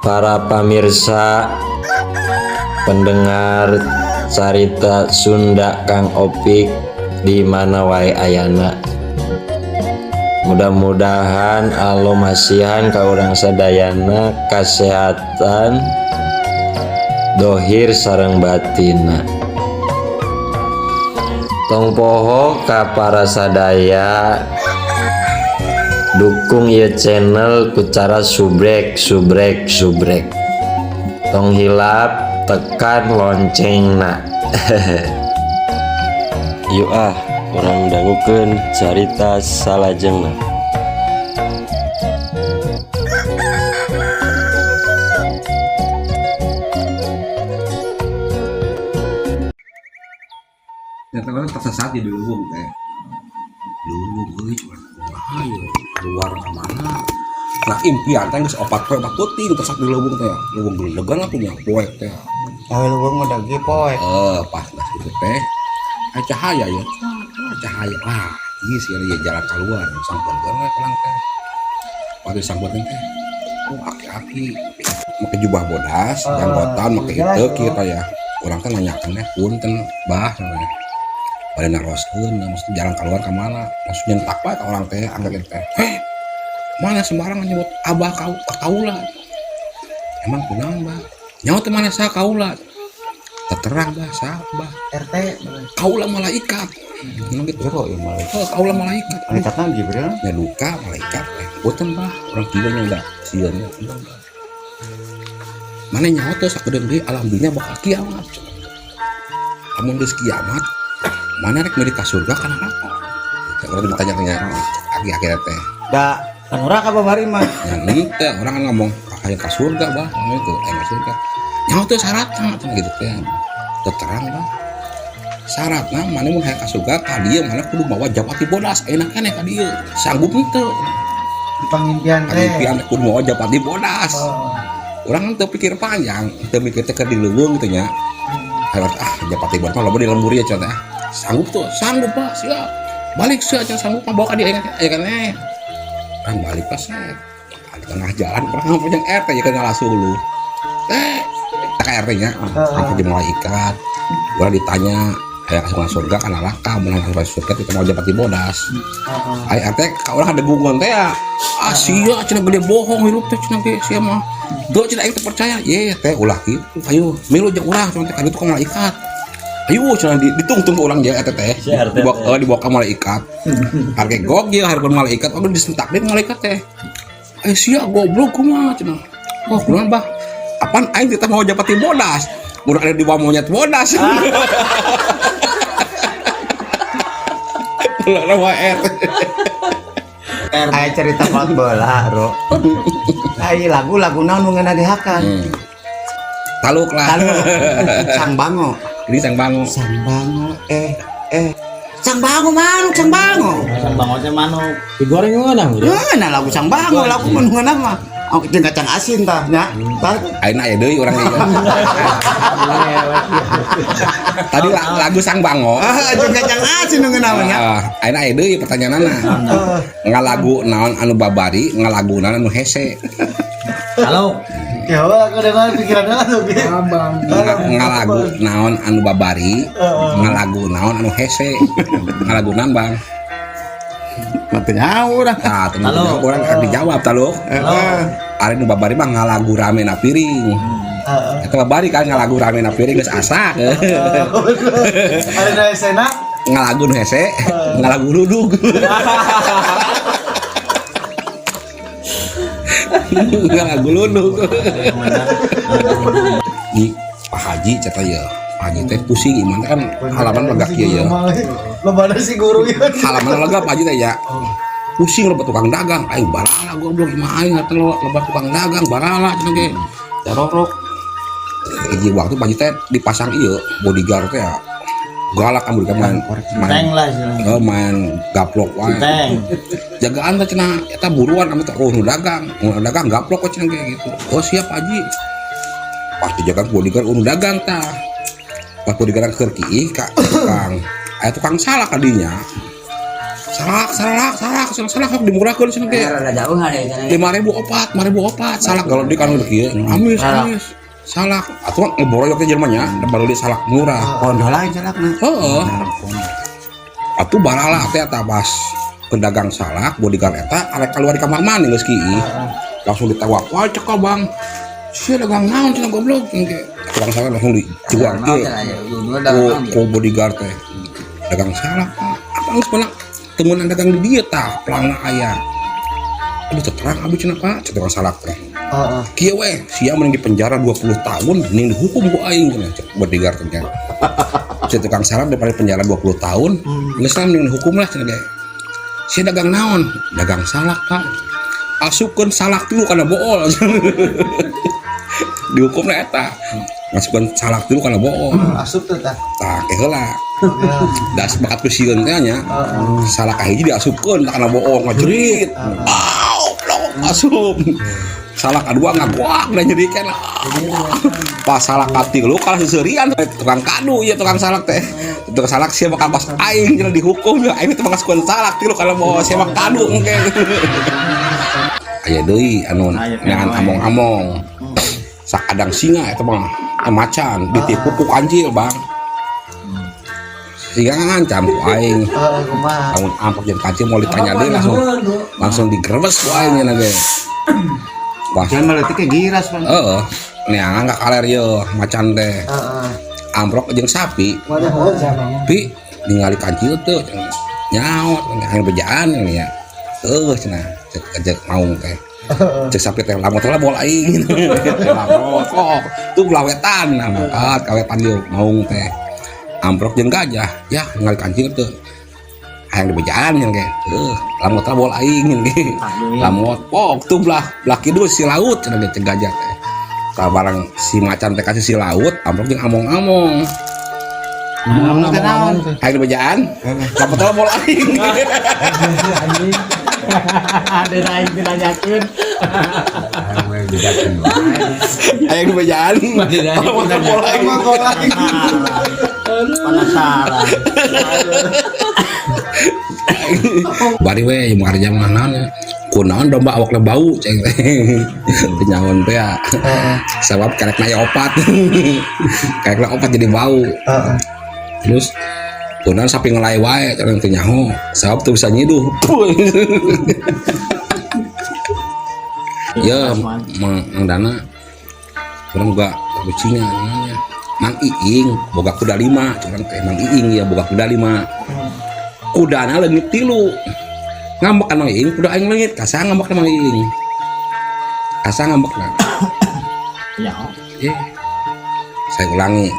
Para pamirsa, pendengar Carita Sunda Kang Opik di mana wae ayana, mudah-mudahan Allah masihan ka urang sadayana kesehatan dohir sareng batina. Tong poho ka para sadaya, dukung ieu channel ku cara subrek, subrek, subrek. Tong hilap tekan loncengna. Yuk ah, urang dangukeun carita salajengna. Ternyata orang tersesat di leuweung teh. Leuweung euy, cuman kumaha ye, keluar ka mana? Nah, impian teh geus 4 poe 4 peuting tersesat di leuweung teh. Leuweung geledegan atuh nya poek teh. Awe leuweung mah da ge poek. Eh, pas lah gitu teh. Aya cahaya ya. Wah, cahaya. Ah, ieu sih ya jalan keluar sampeurkeun we urang teh. Waktu sampeurkeun teh. Oh, aki-aki make jubah bodas, janggotan, make jelas, itu oh. kieu teh ya. Urang teh nanyakeun teh, punten, Bah, cenah. Bade naroskeun, maksudnya jalan keluar ke mana? Langsung nyentak wae ka urang teh, angkat teh. Heh, mana sembarang nyebut abah kau kaula. Emang kunaon, Bah? Nyawa teh mana saha kaula? Terang, Bah, saha, Bah? RT. Kaula malaikat. Emang gitu. Jero ieu malaikat. Oh, kaula malaikat. Malaikatna Jibril. Ya duka malaikat teh. Punten, Bah, urang kieu nya da sieun nya. Mana nyawa teh sakedeung deui alam dunya bakal kiamat. Lamun geus kiamat, mana rek meuli ka surga ka neraka? Teh urang ditanya-tanya aki-aki teh. Da kan urang ka babari mah. Ya henteu, urang kan ngomong hayang ka surga, Bah, ngomong itu hayang ka surga. Nyawa teh syaratna cenah gitu teh. Teu terang, Bah. Syaratna mana mun hayang ka surga ka dieu mana kudu mawa japati bodas, ayeuna keneh ka dieu. Sanggup henteu? Pangimpian teh. Pangimpian kudu mawa japati bodas. Oh. Urang teu pikir panjang, teu mikir teh keur di leuweung gitu nya. Harus ah japati bodas mah loba di lembur ya cenah teh. Sanggup tuh, sanggup, Pak, siap. Balik sia cenah sanggup mah bawa ka dieu aya keneh. Kan balik pas saya di tengah jalan pernah punya RT ya kan ngalah lu. Eh, tak RT nya, sampai di malaikat. Urang ditanya, aya asupan surga kan neraka, mun asupan surga kita mau japati bodas. Heeh. Ai RT ka urang ada gungun teh ya. Ah sia cenah gede bohong hirup teh cenah ge sia mah. Do cenah aing teu percaya. Ye teh ulah kitu. Ayo milu jeung urang cenah teh ka ditu ka malaikat. Ayo cenah ditungtung ke urang je eta teh. Si RT Dibawa teh. Dibawa ka malaikat. Harga gog ye hareupeun malaikat, oh disentak deui malaikat teh. Eh sia goblok kumaha cenah. Oh kunaon, Bah? Apaan aing teh mau japati bodas. Urang ada di bawah monyet bodas. Ulah nama RT. Aya cerita kot bola, Ro. Ai lagu-lagu naon nu ngeunah dihakan? Taluk lah. Taluk. Sang Bango. Ini Sang Bango. Sang Bango eh eh Sang Bango manuk Sang Bango. Sang Bango teh manuk. Digoreng ngeunah udah. Ngeunah lagu Sang Bango, lagu mun ngeunah mah. Oh, jeung kacang asin tah nya. Tah. Ayeuna aya deui urang ieu. Tadi lagu Sang Bango. Ah, jeung kacang asin nu ngeunah mah nya. Ah, ayeuna aya deui pertanyaanna. Ngalagu naon anu babari, ngalagu naon anu hese. Halo. Ya, aku dengar pikirannya langsung gitu. Ngalagu naon anu babari, ngalagu naon anu hese. Ngalagu naon, Bang? Mah teu nyaho urang. Nah, tentu Halo. urang akan dijawab taluk. Halo. Ari nu babari mah ngalagu rame na piring. Eta babari kan ngalagu rame na piring geus asak. Ada dari Sena. Ngalagu nu hese, ngalagu ludug. Ngalagu ludug. Di Pak Haji cata ya. Pak Haji teh pusing iman teh kan halaman lega kieu ya. Lo mana sih guru ya? Halaman lega Pak Haji teh ya. Pusing loba tukang dagang, aing barala goblok imah aing atuh loba tukang dagang barala cenah ge. Darorok. Hiji waktu Pak Haji teh dipasang ieu bodyguard teh ya. Galak kan bodyguard main main Tank lah istilahnya. eh, main gaplok wae. Tank. Jagaan teh cenah eta buruan kami teh oh nu dagang, nu dagang gaplok we cenah kayak gitu. Oh siap Haji. Pas dijagaan bodyguard oh nu dagang tah. Pas bodyguard keur kiih ka tukang. Aya tukang salah kadinya. Salak, salak, salak, salak, salak dimurahkeun cenah ge. Rada jauh ada di sana. 5.000 opat, 5.000 opat, salak kalau di kan kieu. Amis, amis. Salak. Atuh mah ngeboroyok teh jelema nya, baru di salak murah. Pondok lain salakna. Heeh. Atuh barala teh eta pas pedagang salak bodyguard eta arek keluar di kamar mandi geus kieu. Langsung ditawak, "Wah, cekal, Bang." Sia dagang naon cenah goblok. Engke. Tukang salak langsung dijual Naon kieu. cenah ya, dua Ku dagang naon ku bodyguard teh. Dagang salak, Pak. Apa geus pernah temenan dagang di dieu tah, pelangna aya. Aduh terang abdi cenah, Pak, cek tukang salak teh. Heeh. Kieu we, sia mending di penjara 20 tahun mending dihukum ku aing cenah cek bodyguard teh. Cek tukang salak daripada penjara 20 tahun, geus lah mending dihukum lah cenah ge. Sia dagang naon? Dagang salak, Pak. Asupkeun salak tilu kana bool. Dihukumna eta. Masukkeun salak tilu kana bool. Asup tuh tah. Tah ke heula. Das bakat ku sieun teh nya. Salak kahiji diasupkeun tah kana bool ngajerit. Aw, plok asup. Salak kadua ngaguak da nyerikan. Pas salak katilu kalah seuseurian tukang kadu ieu tukang salak teh. Tukang salak sia bakal pas aing cenah dihukum ya aing teh mangasukeun salak tilu kana bool sia mah kadu engke. Aya deui anu neangan among-among. Sakadang singa eta mah macan ditipu ku kancil, Bang. Singa ngancam ku aing. Heeh, kumaha. Lamun amplop jeung kancil mau ditanya deui langsung langsung digrebes ku aing nya ge. Wah, Jangan malah teh giras, Bang. heeh. Neangan ka kaler ye macan teh. Heeh. Amplop jeung sapi. Mana heuh siapa? Pi ningali kancil teu nyaot hayang bejaan ya. Heuh cenah cek cek maung teh. Cek sapi teh lamun teh bola aing. Lamun kok tuh belawetan nah mangkat kawetan ieu maung teh. Amprok jeung gajah ya ningali kancil teu. Hayang dibejaan nya ge. Heuh lamun teh bola aing ge. Lamun pok tuh belah belah kidul si laut cenah ge cek gajah teh. Tah barang si macan teh kasih si laut amprok jeung among-among. Ngomong teh naon? Hayang dibejaan lamun teh bola aing. Ada aing ditanyakeun. Hayang dibejaan lamun teh bola aing. Emang kok lagi. Penasaran. Bari we jeung karja mah naon ya. Kunaon domba awakna bau ceng teh. Teu nyaon teh ya. Sabab karekna aya opat. Karekna opat jadi bau. Heeh. Terus kunaon sapi ngelai wae cenah teu nyaho. Sabab teu bisa nyiduh. Ya Mang Dana urang boga kucingan nya. Mang Iing boga kuda 5 curang teh Mang Iing ya boga kuda 5. Kudana leungit 3. Ngambek kan Mang Iing, kuda aing leungit, kasah ngambek Mang Iing. Kasah ngambekna. Ya. Saya ulangi.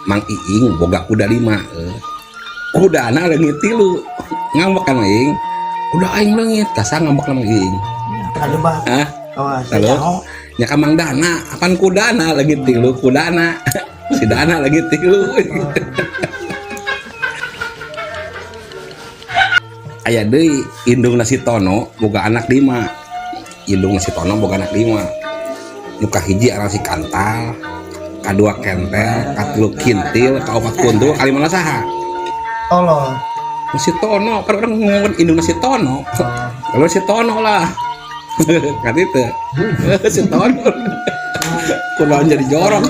Mang Iing boga kuda 5. Kudana leungit 3. Ngambek kan Mang Iing, kuda aing leungit, kasah ngambek Mang Iing. Coba. Hah? Oh, Halo? Nya ka Mang Dana, apan kudana leungit 3, kudana. Si Dana leungit 3. Aya deui indung nasi Tono boga anak 5. Indung nasi Tono boga anak 5. Nu kahiji aran si Kantal, kadua Kentel, katilu Kintil, kaopat Kuntul, kalimana saha? Tolong. Nasi Tono, kan orang ngomongin indung nasi Tono. Kalau si Tono lah. Kan itu. Si Tono. Kunaon jadi jorok.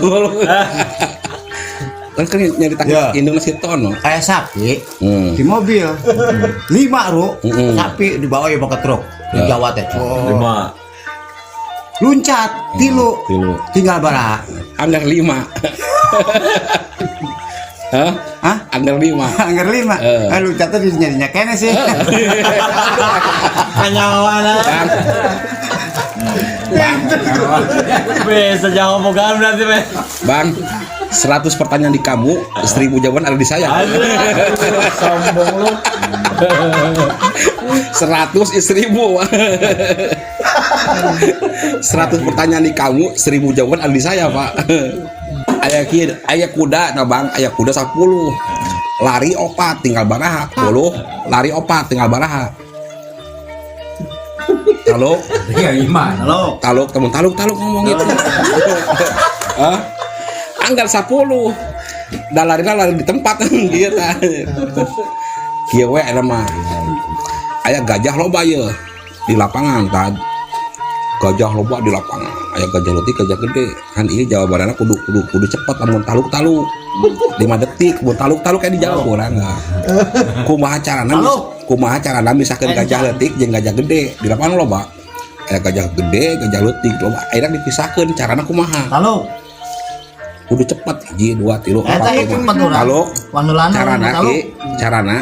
Kan kan nyari takut Ya. indung nasi Tono. Kayak sapi Hmm. di mobil. 5 ru. Hmm. Sapi dibawa ya pakai truk di Ya. Jawa teh. 5. Luncat 3. 3. Tinggal bara. Anggar 5. Hah? Hah? Anggar 5. Anggar 5. Eh. Loncatnya di nyarinya kene sih. Kanyawana. Bang. Bang. Bisa jangan ngomong berarti, Be. Bang, 100 pertanyaan di kamu, 1000 jawaban ada di saya. Sombong lu. 100 is 1000. 100 pertanyaan di kamu, 1000 jawaban ada di saya, Pak. Aya kieu, aya kuda nah Bang, aya kuda 10. Lari 4 tinggal baraha, 10, lari 4 tinggal baraha. Taluk. Iya, gimana? Halo. Taluk, temen taluk, taluk ngomong gitu. Hah? Anggar 10. Dah lari-lari di tempat gitu. Kieu we eta mah. Aya gajah loba ye di lapangan tad. Gajah loba di lapangan. Aya gajah leutik, gajah gede. Kan ieu jawabanna kudu kudu kudu cepet, lamun taluk-taluk. 5 detik, mun taluk-taluk kayak dijawab urang enggak. Kumaha carana? Taluk. Kumaha carana misahkeun gajah leutik jeung gajah gede di lapangan loba? Aya gajah gede, gajah leutik loba. Akhirnya dipisahkeun, carana kumaha? Taluk. Kudu cepet, hiji, dua, tilu, Eta empat, itu lima. mah urang. Taluk. Wanulana Carana taluk. ki, carana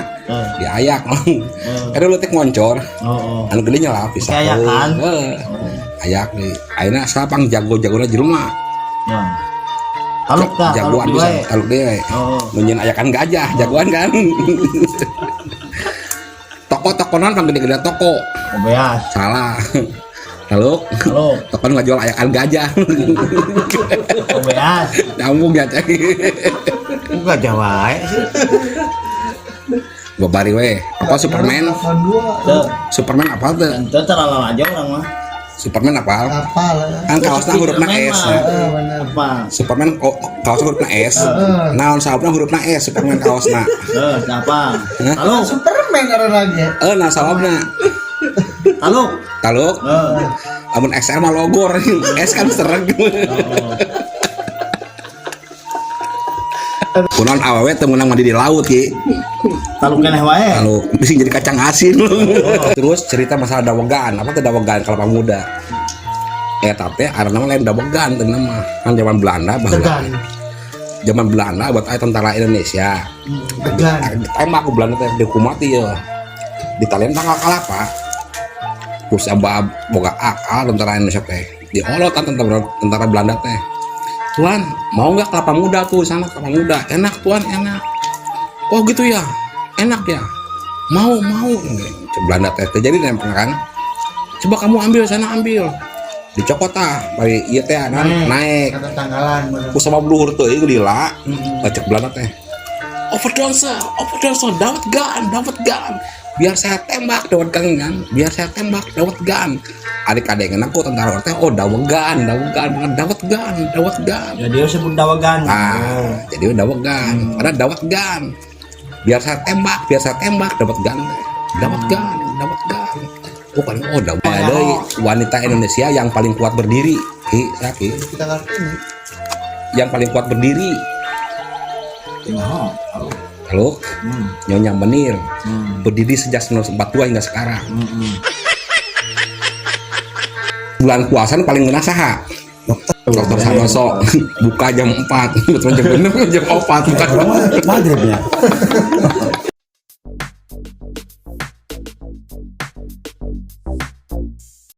diayak. Ada leutik ngoncor, Oh. anu gede nyelap pisahkeun. Diayakan. Heuh. Ayak deui. Ayeuna sapang jago-jagona jelema. Ya. Taluk tah, taluk Jagoan bisa wae. taluk deui. Oh. Nu ayakan gajah, jagoan kan. Toko-toko non pang gede-gede toko. Obeas. Salah. Taluk. Taluk. Toko nu ngajual ayakan gajah. Obeas. Nyambung ya, cek. Ku gajah wae sih. Babari we. Apa Superman? 82. Teu, Superman apa tuh? teu terlalu aja urang mah. Superman apa? Apal ya. Kan kaosna hurufna S. Superman mah. Heeh, bener. Apa? Superman oh, kaosna hurufna S. Naon sababna hurufna S Superman kaosna? Eh, siapa? Hah? Taluk, Superman karena lagi. Eh, nah sababna. Taluk. Taluk. Eh. Amun XL mah logor, S kan sereg. Kunaon awewe teu meunang mandi di laut, Ki? Taluk keneh wae. Kalau bisa jadi kacang asin. Terus cerita masalah dawegan, apa teh dawegan kelapa muda? Eta teh aranna mah lain dawegan teh nama. Kan zaman Belanda baheula. Degan. Zaman Belanda buat aya tentara Indonesia. Degan. Tembak ku Belanda teh dihukum mati ya. Di talian tangkal kalapa. Terus abah boga akal tentara Indonesia teh. Diolotan tentara tentara Belanda teh. "Tuan, mau nggak kelapa muda tuh sana kelapa muda? Enak, tuan, enak." "Oh gitu ya, enak ya. Mau mau." Cek Belanda teh. Teh jadi nempel kan. "Coba kamu ambil sana, ambil." Dicokot ah, bari ieu teh kan naik. Kata tanggalan bener. Ku sabab luhur teuing lila. Cek Belanda teh. "Overdose, overdose, dawet gan, dawet gan. Biar saya tembak dawet gan kan. Biar saya tembak dawet gan." Adik-adik aku tentara teh, oh dawegan, dawegan, dawet gan, dawet gan. Ya dia sebut dawagan. Ah, jadi dawegan, karena dawet gan. "Biar saya tembak, biar saya tembak, dawet gan, dawet gan, dawet gan." Oh kan, oh dawet. Ada wanita Indonesia yang paling kuat berdiri, Ki, Saki, Kita kartini. yang paling kuat berdiri. Tengah. Halo, Nyonya Menir, berdiri sejak 1942 hingga sekarang. Bulan puasa nu paling ngeunah saha? Dokter Sanoso buka jam 4, betul jam 6, jam 4 buka. Maghribnya.